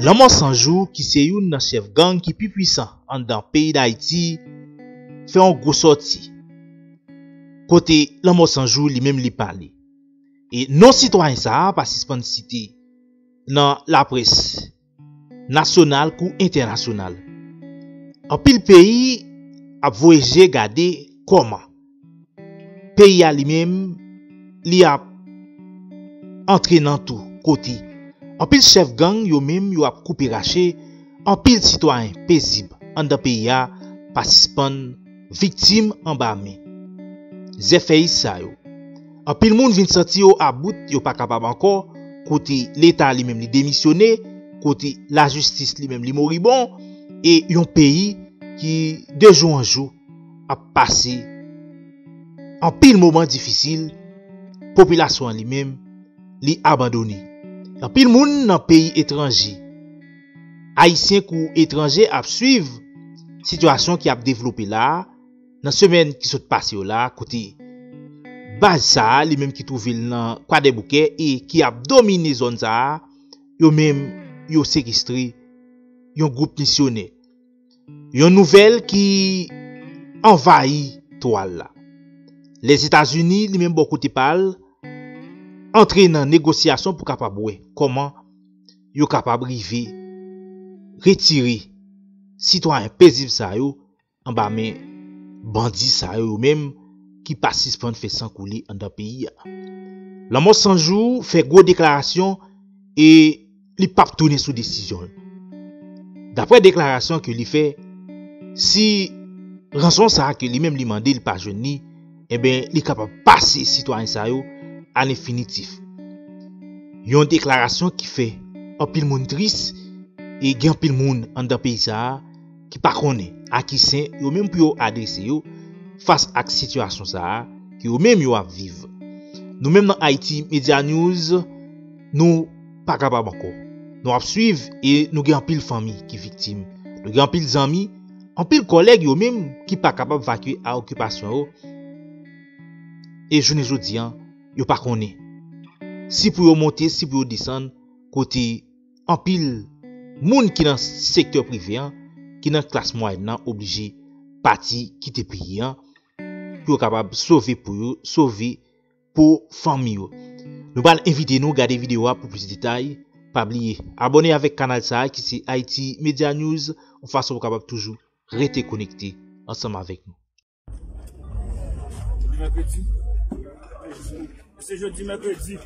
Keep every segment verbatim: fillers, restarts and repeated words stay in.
Lanmò San Jou, ki se youn nan chèf gang ki pi pwisan anndan peyi Dayiti, fè yon gwo sòti. Kote Lanmò San Jou li menm li pale. E non sitwayen sa a pa sispann site nan laprès nasyonal kou entènasyonal. Anpil peyi ap voye je gade kòman peyi a li menm li ap antre nan tou kote anpil chèf gang yo menm yo ap koupe rache anpil sitwayen pezib anndan peyi a pa sispann viktim anba men zèfèyis sa yo. Anpil moun vin santi yo about, yo pa kapab ankò, kote Leta li menm li demisyone, kote lajistis li menm li moribon, e yon peyi ki de jou an jou ap pase anpil moman difisil, popilasyon an li menm li abandone. Anpil moun nan peyi etranje, ayisyen kou etranje ap swiv sitiyasyon ki ap devlope la a, nan semèn ki sot pase yo la a, kote baz sa a, li menm ki twouve l nan Kwadèboukè e ki ap domine zòn sa a, yo menm yo sekestre yon gwoup misyonè. Yon nouvèl ki anvayi twal la. Lèzetazini, li menm bò kote pa l, antre nan negosyasyon pou kapab wè kòman yo kapab rive retire sitwayen pezib sa yo anba men bandi sa yo, yo menm ki pa sispann fè san koule anndan peyi a. Lanmò San Jou fè gwo deklarasyon e li p ap tounen sou desizyon l. Daprè deklarasyon ke li fè, si ranson sa a ke li menm li mande li pa jwenn li, enben, li kapab pase sitwayen sa yo alenfinitif. Yon deklarasyon ki fè anpil moun tris e gen anpil moun anndan peyi sa a ki pa konnen a ki sen yo menm pou yo adrese yo fas ak sitiyasyon sa a ke yo menm yo ap viv. Nou menm nan Haiti Media News, nou pa kapab ankò. Nou ap swiv e nou gen anpil fanmi ki viktim. Nou gen anpil zanmi, anpil kòlèg yo menm ki pa kapab vakye a okipasyon yo. E jounen jodi an, yo pa konnen si pou yo monte, si pou yo desann, kote anpil moun ki nan sektè prive an, ki nan klas mwayèn nan, oblije pati kite peyi an pou yo kapab sove pou yo, sove pou fanmi yo. Nou pral envite nou gade videyo a pou plis detay. Pa bliye abòne avèk kanal sa a ki se Haiti Media News, yon fason pou kapab toujou rete konekte ansanm avèk nou. Jodi mèkredi. Se jodi mèkredi.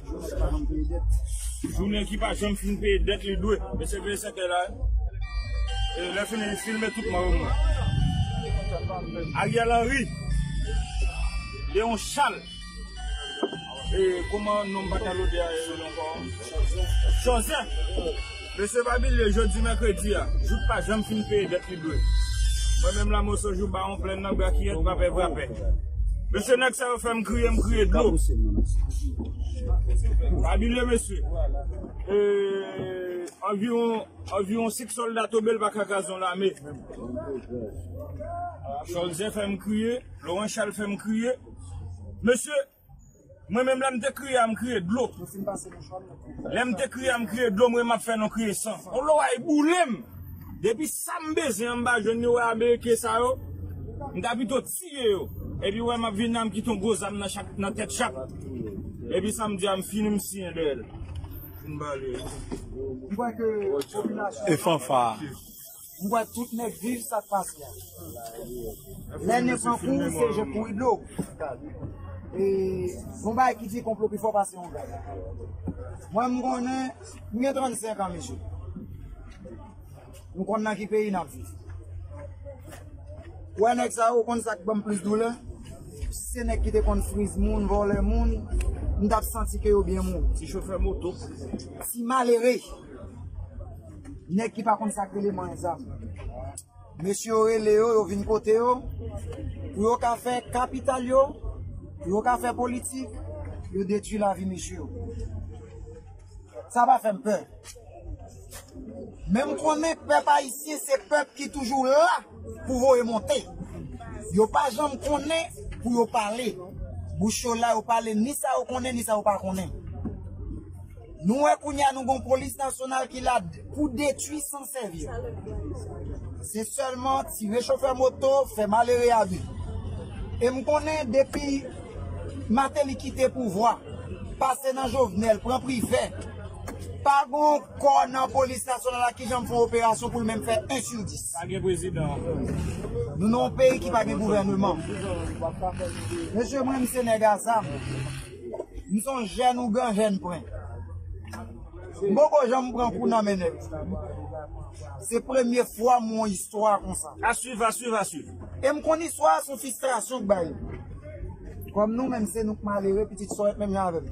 Jounen ki pa janm fin peye dèt li dwe. Mesye peye senkè la. E lè fini, li filme tout mò yo mò. Ariel Henry. Leon Charles. E kòman non papa Lodè a ye ankò? Joseph. Mesye pa bliye, jodi mèkredi a, jouk pa janm fin peye dèt li dwe. Mwen menm la, Lanmò San Jou, Bawon Plèn nan, Brakiyèt, Vrapè, Vrapè. Mesye, nèg sa yo fè m kriye, m kriye dlo. Pa bliye, mesye. E, anviwon, anviwon senk sòlda tonbe, l pa ka kraze yon lame. Cholzè fè m kriye, Laurent Charles fè m kriye. Mesye, mwen menm, lè m te kriye a, m kriye dlo. Lè m te kriye a, m kriye dlo, mwen m ap fè non kriye san. On loway boule m. Depi sa m bezwen an, m pa jwenn li, wè Ameriken sa yo. M ta pito tiye yo. Epi wè m ap vin la, m kite yon gwo zam nan chak, nan tèt chak. Epi sa m di a, m fini, m siyen dèyè l. M bale. M kwè ke popilasyon E fanfa. M kwè tout nèg viv sa k pase a. Lè nen pran kou, se jan kouri dlo. E, gon bagay ki di konplo pi fò pase yon gad. Mwen, m konnen, m gen trannsenk an, mesye. M konn nan ki peyi n ap viv. Ou wè nèg sa yo, ou konn sa k ban m plis doulè? Se nèg ki te konn friz moun, vòlè moun, m t ap santi ke yo byen mouri. Ti chofè moto. Ti malere. Nèg ki pa konn sa k rele manyen zam. Mesye yo rele yo, yo vin kote yo, pou yo ka fè kapital yo, pou yo ka fè politik, yo detwi lavi mesye yo. Sa pa fè m pè. Men m konnen pèp ayisyen se pèp ki toujou la pou voye monte. Yo pa janm konnen pou yo pale. Bouch yo la, yo pale ni sa yo konnen, ni sa yo pa konnen. Nou wè kounye a nou gon polis nasyonal ki la pou detwi san sèvi. Se sèlman tire chofè moto, fè malere a viv. E m konnen depi Martelly kite pouvwa, pase nan Jovenel, pran Privè, pa gon kò nan polis nasyonal la ki janm fè yon operasyon pou l menm fè en sou dis. Pa gen prezidan. Nou nan yon peyi ki pa gen gouvèneman. Mesye, mwen, m se nèg a zam. M se yon jèn ougan, jèn pwen. M poko janm pran kou nan men nèg. Se premye fwa m wè yon istwa konsa. A swiv, a swiv, a swiv. E m konn istwa a se yon fristrasyon k bay. Kòm nou menm se nou k malere, pitit Sòrèt menm jan avè m.